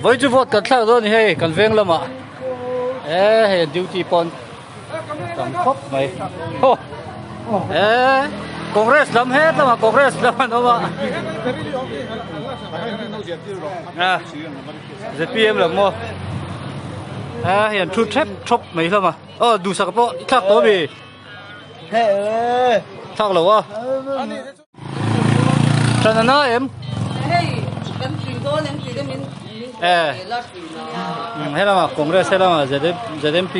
Vawi chu vote kan thlak dawn a ni hei kan veng lamah e hei an duty pawn tam khawp mai haw e congress lam het lamah congress lam an awm a a zpm lam maw a hei an thu thep thawp mai hlawm a aw duhsak pawh i thlak tawh ami thlak lo a. Tran a na em? Eh. He lama Congress he lama ZMP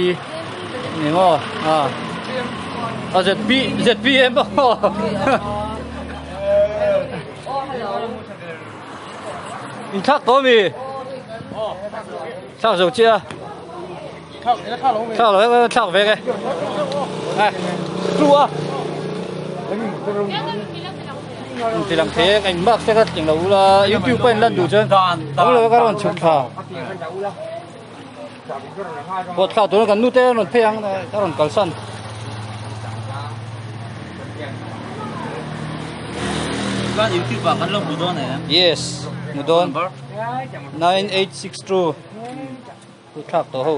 ni maw? A. A ZP ZPM maw? In thlak tawh mi? Thlak zo chiah a. Thlak lo thlak ve ke. Eh. Tu a. Ti lang the ka in mark te ka tling lo ula YouTube pa in lan duh chuan awm lo ka rawn chhuk thla. Pawt thla tur kan nu te rawn phei ang ka rawn kalsan. Chuan YouTube ah kan lo hmu dawn em? Yes, hmu dawn. 9862. Thu thlak tawh ho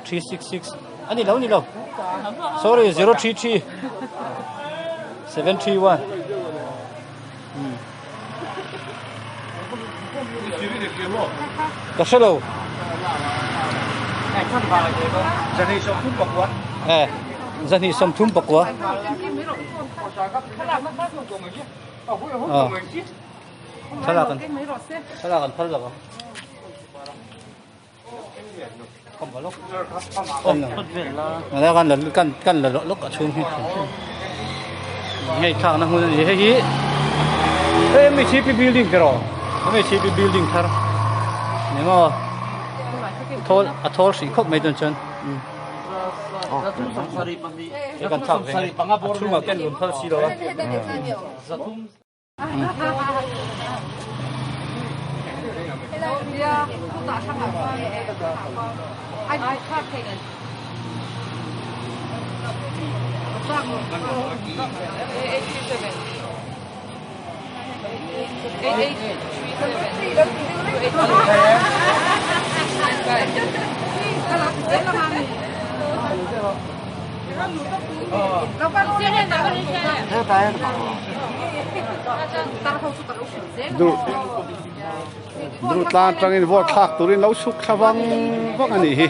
366 a ni lo ni lo sorry 033 731 ka hre lo eh zahnih sawmthum pakua thlalak an thlalak an phal lo ang Kan kan la lawk a chhung hi hei thlakna hmun a ni hei hi hei MHP building te rawh MHP building thar ni maw thawl a thawl hrih khawp mai dawn chuan he kan thlak ve a chhungah ken lun phal si lo a. Duh tlang atangin vote thlak turin lo chhuk thla vang vang a nih hi.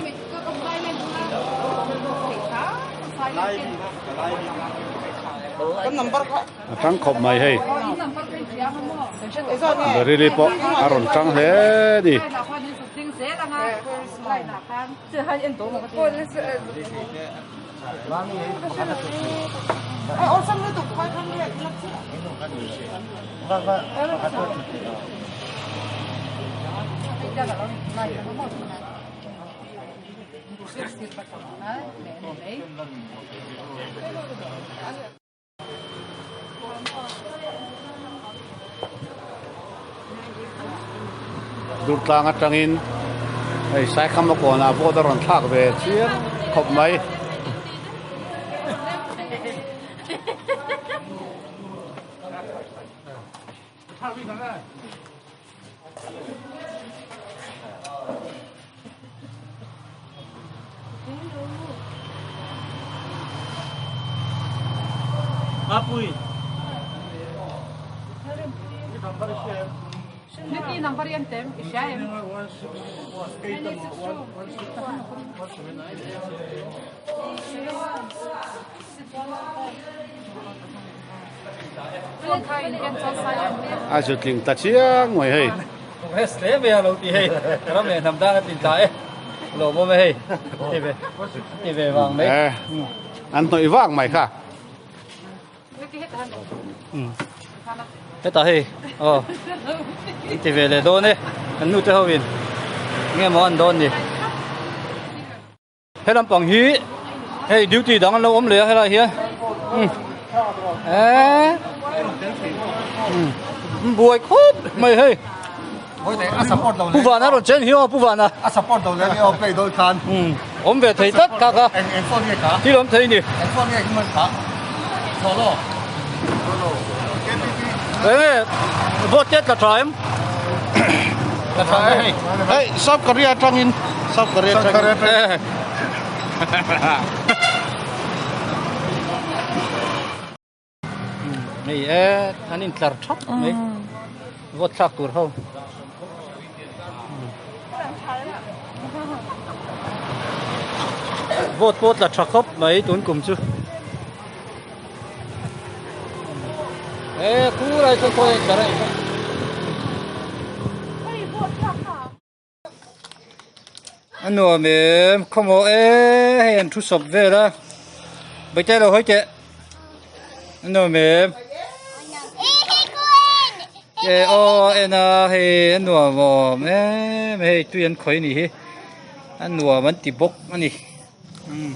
A tang khawp mai hei. Baryli pawh a rawn tang hle a ni. Durtlang atangin hei Saikhama kawnah vote a rawn thlak ve chiang khawp mai. A zu tling ta chiang mai hei. Congress hle mai a lo ti hei ram leh hnam dang a tlin ta e lawmawm e hei ti ve ti ve vang mai eh an hnawih vak mai kha heta hei aw an ti ve leh dawn e kan nu te ho in nge maw an dawn ni He lampang hi hei duty dang an lo awm leh a helai hian eee buai khawp mai hei Pu Vana rawn chen hi aw Pu Vana a support lo leh aw play dawn khan awm ve thei tlat kha kha eng eng phone nge kha thil awm thei ni eng phone nge human kha solo solo enge vote te tla tha em. Ka tha e hei. Hei South Korea atangin South Korea atangin. Hei e an intlar thap mai vote thlak tur ho. Vote pawh tla tha khawp mai tun kum chu. E khur ai chuan khawi a intlar a nih kha. A nuam em khawmaw e hei an thu sawp vel a Bawihtei alo hawi teh a nuam em e aw en a hei a nuam awm em hei tui an khawih a nih hi a nuam an ti bawk a ni umm.